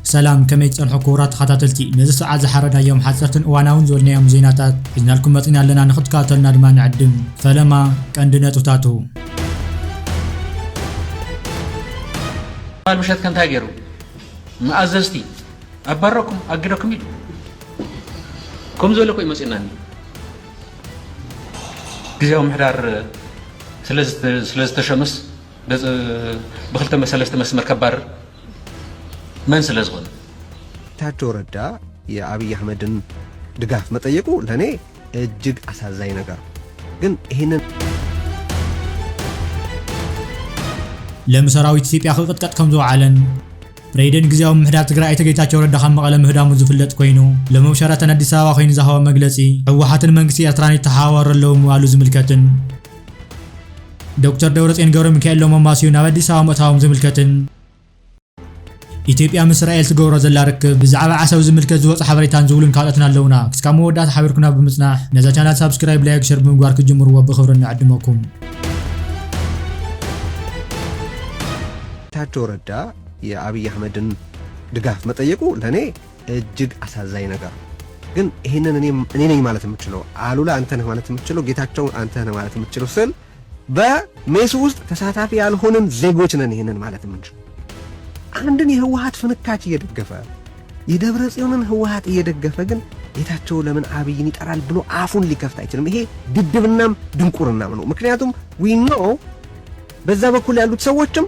ሰላም፣ ከመይ ትጸንሑ ክቡራት ተኸታተልቲ? ነዚ ሰዓት ዝሓረዳዮም ሓጸርትን እዋናውን ዝበልናዮም ዜናታት ሒዝናልኩም መጺና ኣለና። ንኽትከታተሉና ድማ ንዕድም። ፈለማ ቀንዲ ነጥብታቱ። በዓል ምሸት ከ እንታይ ገይሩ? ንኣዘዝቲ ኣባረኩም፣ ኣግደኩም ኢሉ። ከምኡ ዝበለ እኮ እዩ መጺእናኒ። ግዜያዊ ምሕዳር ስለ ዝተ-፣ ስለ ዝተሸምስ፣ በዚ ብክልተ መ-፣ ሰለስተ መስመር ከባርር መን ስለ ዝኾነ። ጌታቸው ረዳ የአብይ አህመድን ድጋፍ መጠየቁ ለእኔ እጅግ አሳዛኝ ነገር። ግን ይህንን ሎም ሰራዊት ኢትዮጵያ ክቕጥቀጥ ከም ዝወዓለን ፕሬዚደንት ግዜያዊ ምምሕዳር ትግራይ ኣይተ ጌታቸው ረዳ ካብ መቐለ ምህዳሙ ዝፍለጥ ኮይኑ፣ ሎም ኣብ ሸራተን ኣዲስ ኣበባ ኮይኑ ዝሃቦ መግለጺ፣ ህወሓትን መንግስቲ ኤርትራን ይተሓባበሩ ኣለዉ ምባሉ ዝምልከትን፣ ዶክተር ደብረጽዮን ገብረ ሚካኤል ሎም ኣማስዩ ናብ ኣዲስ ኣበባ ምእታዎም ዝምልከትን፣ ኢትዮጵያ ምስ እስራኤል ትገብሮ ዘላ ርክብ፣ ብዛዕባ ዓሰብ ዝምልከት ዝወጸ ሓበሬታን ዝብሉን ካልኦትን ኣለዉና። ክስካብ መወዳእታ ሓቢርኩና ብምጽናሕ፣ ነዛ ቻናል ሳብስክራይብ፣ ላይክ፣ ሸር ብምግባር ክትጅምርዎ ብኽብሪ ንዕድመኩም። ጌታቸው ረዳ የአብይ አህመድን ድጋፍ መጠየቁ ለእኔ እጅግ አሳዛኝ ነገር። ግን ይህንን እኔ፣ እኔ ነኝ ማለት የምችለው፣ አሉላ አንተ ነህ ማለት የምትችለው፣ ጌታቸው አንተ ነህ ማለት የምትችለው ስል በሜሱ ውስጥ ተሳታፊ ያልሆንን ዜጎች ነን ይህንን ማለት የምንችለው። አንድን የህወሓት ፍንካች እየደገፈ፣ የደብረ ጽዮንን ህወሓት እየደገፈ ግን ጌታቸው ለምን አብይን ይጠራል ብሎ አፉን ሊከፍት አይችልም። ይሄ ድድብናም ድንቁርናም ነው። ምክንያቱም we know በዛ በኩል ያሉት ሰዎችም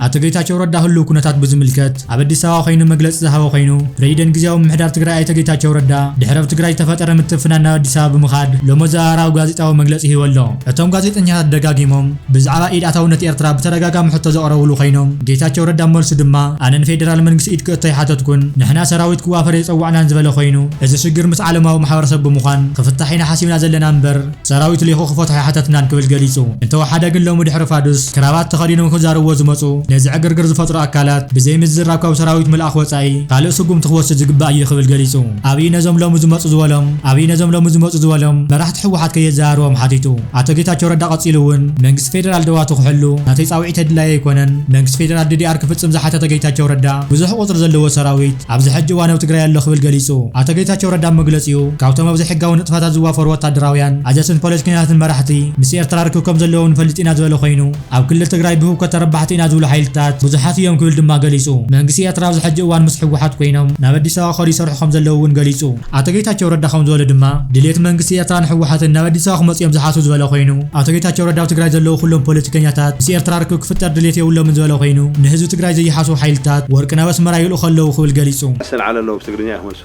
አቶ ጌታቸው ረዳ ህልው ኩነታት ብዝምልከት ኣብ ኣዲስ ኣበባ ኮይኑ መግለጺ ዝሃበ ኮይኑ፣ ፕሬዚደንት ግዜያዊ ምምሕዳር ትግራይ ኣይተ ጌታቸው ረዳ ድሕሪ ኣብ ትግራይ ዝተፈጠረ ምትፍናን ናብ ኣዲስ ኣበባ ብምኻድ ሎሚ ዘራራዊ ጋዜጣዊ መግለጺ ሂቡ ኣሎ። እቶም ጋዜጠኛታት ደጋጊሞም ብዛዕባ ኢድ ኣታውነት ኤርትራ ብተደጋጋሚ ሕቶ ዘቕረብሉ ኮይኖም፣ ጌታቸው ረዳ ኣብ መልሱ ድማ ኣነ ንፌደራል መንግስቲ ኢድ ክእቶ ኣይሓተትኩን፣ ንሕና ሰራዊት ክዋፈር የጸዋዕናን ዝበለ ኮይኑ፣ እዚ ሽግር ምስ ዓለማዊ ማሕበረሰብ ብምዃን ክፍታሕ ኢና ሓሲብና ዘለና እምበር ሰራዊት ልኢኹ ክፈትሖ ኣይሓተትናን ክብል ገሊጹ። እንተወሓደ ግን ሎሚ ድሕሪ ፋዱስ ክራባት ተኸዲኖም ክዛረብዎ ዝመጹ ነዚ ዕግርግር ዝፈጥሩ ኣካላት ብዘይ ምዝራብ ካብ ሰራዊት ምልኣኽ ወጻኢ ካልእ ስጉምቲ ክወስድ ዝግባእ እዩ ክብል ገሊጹ። ኣብይ ነዞም ሎሚ ዝመጹ ዝበሎም፣ ኣብይ ነዞም ሎሚ ዝመጹ ዝበሎም መራሕቲ ህወሓት ከየዘራርቦም ሓቲቱ። ኣቶ ጌታቸው ረዳ ቀጺሉ እውን መንግስቲ ፌደራል ደዋቱ ክሕሉ ናተይ ጻውዒት ኣድላዪ ኣይኮነን። መንግስቲ ፌደራል ዲ ዲ ኣር ክፍጽም ዝሓተተ ጌታቸው ረዳ ብዙሕ ቁጽሪ ዘለዎ ሰራዊት ኣብዚ ሕጂ እዋን ኣብ ትግራይ ኣሎ ክብል ገሊጹ። ኣቶ ጌታቸው ረዳ ኣብ መግለጺኡ ካብቶም ኣብ ዘይሕጋዊ ንጥፈታት ዝዋፈሩ ወታደራውያን ኣዘዝትን ፖለቲከኛታትን መራሕቲ ምስ ኤርትራ ርክብ ከም ዘለዎም ንፈልጥ ኢና ዝበለ ኮይኑ፣ ኣብ ክልል ትግራይ ብህውከት ተረባሕቲ ኢና ዝብሉ ሓይልታት ብዙሓት እዮም ክብል ድማ ገሊጹ። መንግስቲ ኤርትራ ኣብዚ ሕጂ እዋን ምስ ህወሓት ኮይኖም ናብ ኣዲስ ኣበባ ክኸዱ ይሰርሑ ከም ዘለዉ እውን ገሊጹ። ኣቶ ጌታቸው ረዳ ከም ዝበሎ ድማ ድሌት መንግስቲ ኤርትራን ህወሓትን ናብ ኣዲስ ኣበባ ክመጹ እዮም ዝሓስቡ ዝበለ ኮይኑ፣ ኣቶ ጌታቸው ረዳ ኣብ ትግራይ ዘለዉ ኩሎም ፖለቲከኛታት ምስ ኤርትራ ርክብ ክፍጠር ድሌት የብሎምን ዝበለ ኮይኑ፣ ንህዝቢ ትግራይ ዘይሓስቡ ሓይልታት ወርቂ ናብ ኣስመራ ይልእኹ ኣለዉ ክብል ገሊጹ። ኣስተልዓለ ኣለዉ ብትግርኛ ይኽመልሱ።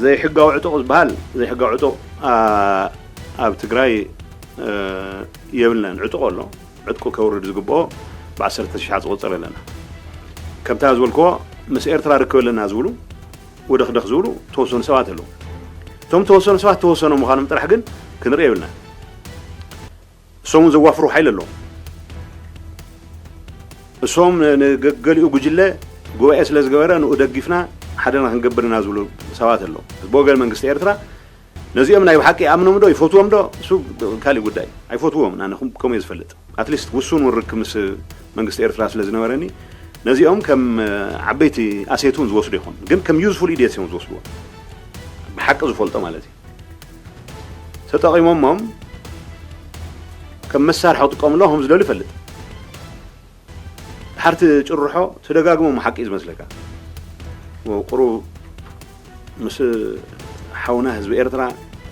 ዘይሕጋዊ ዕጡቕ ዝበሃል፣ ዘይሕጋዊ ዕጡቕ፣ ኣ፣ ኣብ ትግራይ፣ እ፣ የብልናን። ዕጡቕ ኣሎ። ዕጥቁ ከውርድ ዝግብኦ ብዓሰርተ ሺሕ ዝቑጸር ኣለና። ከምታ ዝበልክዎ ምስ ኤርትራ ርክብ ኣለና ዝብሉ፣ ወደኽደኽ ዝብሉ ተወሰኑ ሰባት ኣለዉ። እቶም ተወሰኑ ሰባት ተወሰኑ ምዃኖም ጥራሕ ግን ክንርኢ የብልናን። እሶም እውን ዘዋፍሩ ሓይሊ ኣለዎም። እሶም ን-፣ ንገ-፣ ገሊኡ ጉጅለ ጉባኤ ስለ ዝገበረ ንኡ ደጊፍና ሓደና ክንገብር ኢና ዝብሉ ሰባት ኣለዉ። ብወገን መንግስቲ ኤርትራ ነዚኦም ናይ ብሓቂ ይኣምኖም ዶ ይፈትዎም ዶ? እሱ ካልእ ጉዳይ። ኣይፈትዎም፣ ኣነ ከም-፣ ከምኡ እየ ዝፈልጥ። ኣትሊስት ውሱን እውን ርክብ ምስ መንግስቲ ኤርትራ ስለ ዝነበረኒ ነዚኦም ከም ዓበይቲ ኣሴት እውን ዝወስዱ ይኾኑ። ግን ከም ዩዝፉል ኢዲየትስ እዮም ዝወስድዎ። ብሓቂ ዝፈልጦ ማለት እዩ። ተጠቒሞሞም ከም መሳርሒ ክጥቀምሎም ከም ዝደልዩ ይፈልጥ። ድሓር ትጭርሖ ትደጋግሞ ሓቂ እዩ ዝመስለካ። ቁሩብ ምስ ሓውና ህዝቢ ኤርትራ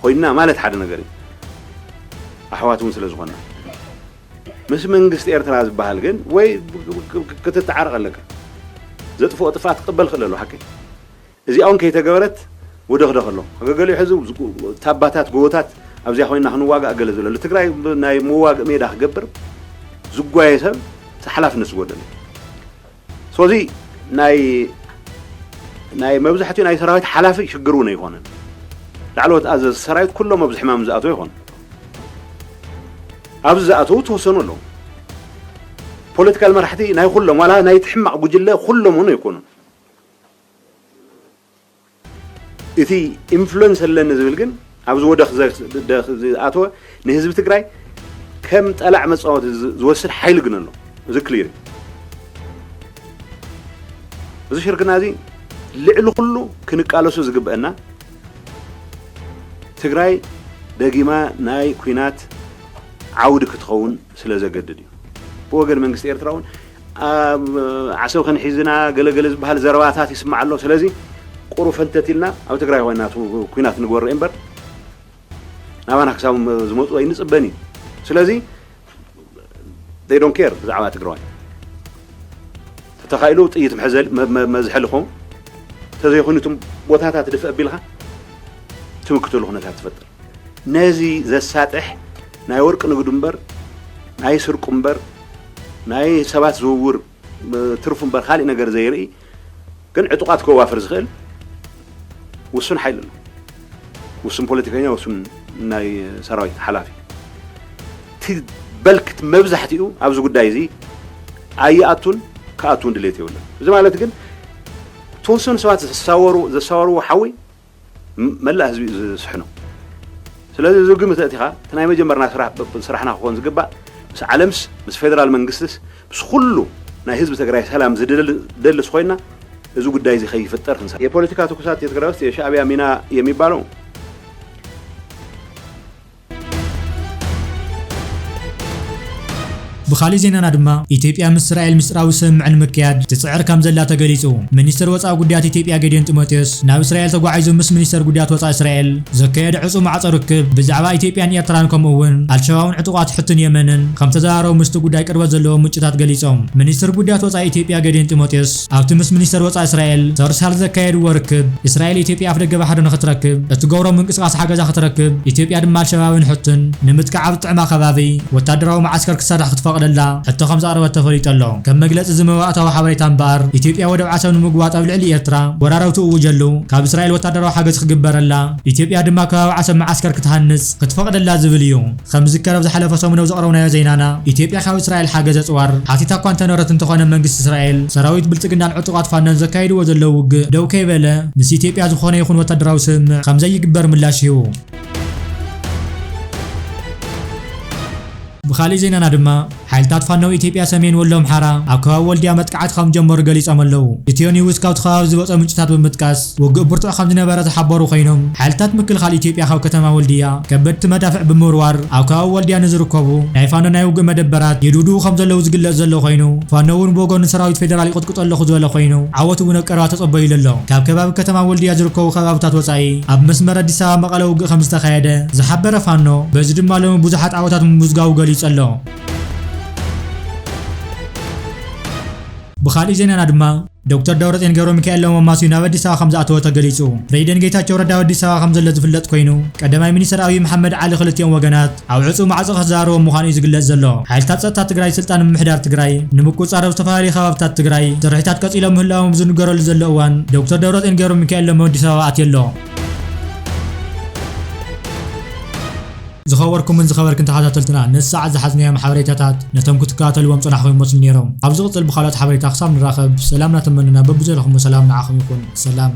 ኮይንና ማለት ሓደ ነገር እዩ። ኣሕዋት እውን ስለ ዝኾንና። ምስ መንግስቲ ኤርትራ ዝበሃል ግን ወይ ክትተዓረቕ ኣለካ። ዘጥፍኦ ጥፍኣት ክቕበል ክእል ኣለዎ፣ ሓቂ። እዚኣ እውን ከይተገበረት ወደኽደኽ ኣሎ። ገገሊኡ ሕዚ ታባታት፣ ጎቦታት ኣብዚኣ ኮይንና ክንዋጋእ ገለ ዝብለሉ። ትግራይ ናይ መዋግእ ሜዳ ክገብር ዝጓየ ሰብ እቲ ሓላፍነት ዝጎደሎ። ስለዚ ናይ፣ ናይ መብዛሕትኡ ናይ ሰራዊት ሓላፊ ሽግር እውን ኣይኮነን። ላዕለዎት ኣዘዝቲ ሰራዊት ኩሎም ኣብዚ ሕማም ዝኣተው ኣይኮኑን። ኣብዚ ዝኣተው ተወሰኑ ኣለዉ። ፖለቲካል መራሕቲ ናይ ኩሎም፣ ዋላ ናይቲ ሕማቕ ጉጅለ ኩሎም እውን ኣይኮኑን። እቲ ኢንፍሉዌንስ ኣለኒ ዝብል ግን ኣብዚ ወደኽ ዘ-፣ ደኽ ዝኣተወ ንህዝቢ ትግራይ ከም ጠላዕ መጻወቲ ዝ-፣ ዝወስድ ሓይሊ ግን ኣሎ። እዚ ክሊር እዩ። እዚ ሽርክና እዚ ልዕሊ ኩሉ ክንቃለሱ ዝግበአና ትግራይ ደጊማ ናይ ኲናት ዓውዲ ክትኸውን ስለ ዘገድድ እዩ። ብወገን መንግስቲ ኤርትራ እውን ኣብ ዓሰብ ክንሒዝና ገለገለ ዝበሃል ዘረባታት ይስማዕ ኣሎ። ስለዚ ቁሩብ ፈንተት ኢልና ኣብ ትግራይ ኮይና ቱ-፣ ኲናት ንግበር እምበር ናባና ክሳብ ዝመፁ ኣይንፅበን እዩ። ስለዚ they don't care ብዛዕባ ትግራዋይ። ተተኻኢሉ ጥይት መሕዘል-፣ መ-፣ መ-፣ መዝሐሊ ኾም ተዘይኾይኑ እቶም ቦታታት ድፍእ ኣቢልካ ትምክተሉ ኩነታት ትፈጥር። ነዚ ዘሳጥሕ ናይ ወርቂ ንግዱ እምበር፣ ናይ ስርቁ እምበር፣ ናይ ሰባት ዝውውር፣ እ፣ ትርፉ እምበር ካልእ ነገር ዘይርኢ፣ ግን ዕጡቓት ከዋፍር ዝኽእል ውሱን ሓይሊ ኣሎ። ውሱን ፖለቲከኛ፣ ውሱን ናይ ሰራዊት ሓላፊ። እቲ በልክ፣ እቲ መብዛሕትኡ ኣብዚ ጉዳይ እዚ ኣይኣቱን ክኣቱን ድሌት የብሉን። እዚ ማለት ግን፣ ተወሰኑ ሰባት ዘሳወሩ-፣ ዘሳወርዎ ሓዊ ም-፣ መላእ ህዝቢ እዩ ዝስሕኖ። ስለዚ፣ እዚ ግምት ኣእቲኻ፣ እቲ ናይ መጀመርና ስራሕ፣ ብ-፣ ብ-፣ ስራሕና ክኾን ዝግባእ፣ ምስ ዓለምስ፣ ምስ ፌደራል መንግስትስ፣ ምስ ኩሉ ናይ ህዝቢ ትግራይ ሰላም ዝደል-፣ ደልስ ኮይና፣ እዚ ጉዳይ እዚ ከይፍጠር ክንሰ-፣ የፖለቲካ ትኩሳት የትግራይ ውስጥ የሻዕቢያ ሚና የሚባለው ብኻሊእ ዜናና ድማ፣ ኢትዮጵያ ምስ እስራኤል ምስጢራዊ ስምምዕ ንምክያድ ትጽዕር ከም ዘላ ተገሊጹ። ሚኒስትር ወጻኢ ጉዳያት ኢትዮጵያ ጌዲዮን ጢሞቴዎስ ናብ እስራኤል ተጓዒዙ ምስ ሚኒስተር ጉዳያት ወጻኢ እስራኤል ዘካየደ ዕጹው ማዕጾ ርክብ ብዛዕባ ኢትዮጵያን ኤርትራን ከምኡ እውን ኣልሸባብን ዕጡቓት ሕትን የመንን ከም ተዘራረቡ ምስቲ ጉዳይ ቅርበት ዘለዎም ምንጭታት ገሊጾም። ሚኒስትር ጉዳያት ወጻኢ ኢትዮጵያ ጌዲዮን ጢሞቴዎስ ኣብቲ ምስ ሚኒስተር ወጻኢ እስራኤል ሰርሳል ዘካየድዎ ርክብ፣ እስራኤል ኢትዮጵያ ኣፍደገ ባሕሪ ንኽትረክብ እትገብሮ ምንቅስቓስ ሓገዛ ክትረክብ፣ ኢትዮጵያ ድማ ኣልሸባብን ሕትን ንምጥቃዕ ኣብ ዝጥዕማ ከባቢ ወታደራዊ መዓስከር ክትሰርሕ ክትፈቕደላ ሕቶ ከም ዘቕረበት ተፈሊጡ ኣሎ። ከም መግለጺ እዚ መባእታዊ ሓበሬታ እምበኣር፣ ኢትዮጵያ ወደብ ዓሰብ ንምግዋጥ ኣብ ልዕሊ ኤርትራ ወራር ኣብ ትእውጀሉ፣ ካብ እስራኤል ወታደራዊ ሓገዝ ክግበረላ፣ ኢትዮጵያ ድማ ከባቢ ዓሰብ መዓስከር ክትሃንጽ ክትፈቕደላ ዝብል እዩ። ከም ዝዝከር፣ ኣብ ዝሓለፈ ሰሙን ኣብ ዘቕረብናዮ ዜናና፣ ኢትዮጵያ ካብ እስራኤል ሓገዝ ኣጽዋር ሓቲታ እኳ እንተነበረት፣ እንተኾነ መንግስቲ እስራኤል ሰራዊት ብልጽግናን ዕጡቓት ፋኖን ዘካይድዎ ዘለዉ ውግእ ደው ከይበለ፣ ምስ ኢትዮጵያ ዝኾነ ይኹን ወታደራዊ ስምምዕ ከም ዘይግበር ምላሽ ሂቡ። ብኻሊእ ዜናና ድማ፣ ሓይልታት ፋኖ ኢትዮጵያ ሰሜን ወሎ ኣምሓራ ኣብ ከባቢ ወልድያ መጥቃዕቲ ከም ዝጀመሩ ገሊጾም ኣለዉ። ኢትዮ ኒውስ ካብቲ ከባቢ ዝወጸ ምንጭታት ብምጥቃስ፣ ውግእ ብርቱዕ ከም ዝነበረ ዝሓበሩ ኮይኖም፣ ሓይልታት ምክልኻል ኢትዮጵያ ካብ ከተማ ወልድያ ከበድቲ መዳፍዕ ብምውርዋር ኣብ ከባቢ ወልድያ ንዝርከቡ ናይ ፋኖ ናይ ውግእ መደበራት ይድብድቡ ከም ዘለዉ ዝግለጽ ዘሎ ኮይኑ፣ ፋኖ እውን ብወገኑ ሰራዊት ፌደራል ይቕጥቅጦ ኣለኹ ዝበለ ኮይኑ፣ ዓወት እውን ኣብ ቀረባ ተጸበዩሉ ኣሎ። ካብ ከባቢ ከተማ ወልድያ ዝርከቡ ከባብታት ወጻኢ ኣብ መስመር ኣዲስ ኣበባ መቐለ ውግእ ከም ዝተኻየደ ዝሓበረ ፋኖ፣ በዚ ድማ ሎሚ ብዙሓት ዓወታት ምምዝጋቡ ገሊጹ ኣሎ። ብኻሊእ ዜናና ድማ፣ ዶክተር ደብረጽዮን ገብረሚካኤል ሎሚ ኣማስዩ ናብ ኣዲስ ኣበባ ከም ዝኣተወ ተገሊጹ። ፕሬዚደንት ጌታቸው ረዳ ኣብ ኣዲስ ኣበባ ከም ዘሎ ዝፍለጥ ኮይኑ፣ ቀዳማይ ሚኒስትር ኣብይ መሓመድ ዓሊ ክልቲኦም ወገናት ኣብ ዕጹው ማዕጾ ክዛረቦም ምዃኑ እዩ ዝግለጽ ዘሎ። ሓይልታት ጸጥታ ትግራይ ስልጣን ምምሕዳር ትግራይ ንምቁጽጻር ኣብ ዝተፈላለዩ ከባብታት ትግራይ ስርሒታት ቀጺሎም ምህላዎም ኣብ ዝንገረሉ ዘሎ እዋን፣ ዶክተር ደብረጽዮን ገብረሚካኤል ሎሚ ኣዲስ ኣበባ ኣትዩ ኣሎ። ዝኸበርኩምን ዝኸበርክን ተኸታተልትና፣ ነዚ ሰዓት ዝሓዝናዮም ሓበሬታታት ነቶም ክትከታተልዎም ጸናሕኩም ይመስሉ ነይሮም። ኣብ ዝቕጽል ብኻልኦት ሓበሬታ ክሳብ ንራኸብ፣ ሰላም እናተመነና፣ በብዘለኹሞ ሰላም ንዓኹም ይኹን። ሰላም።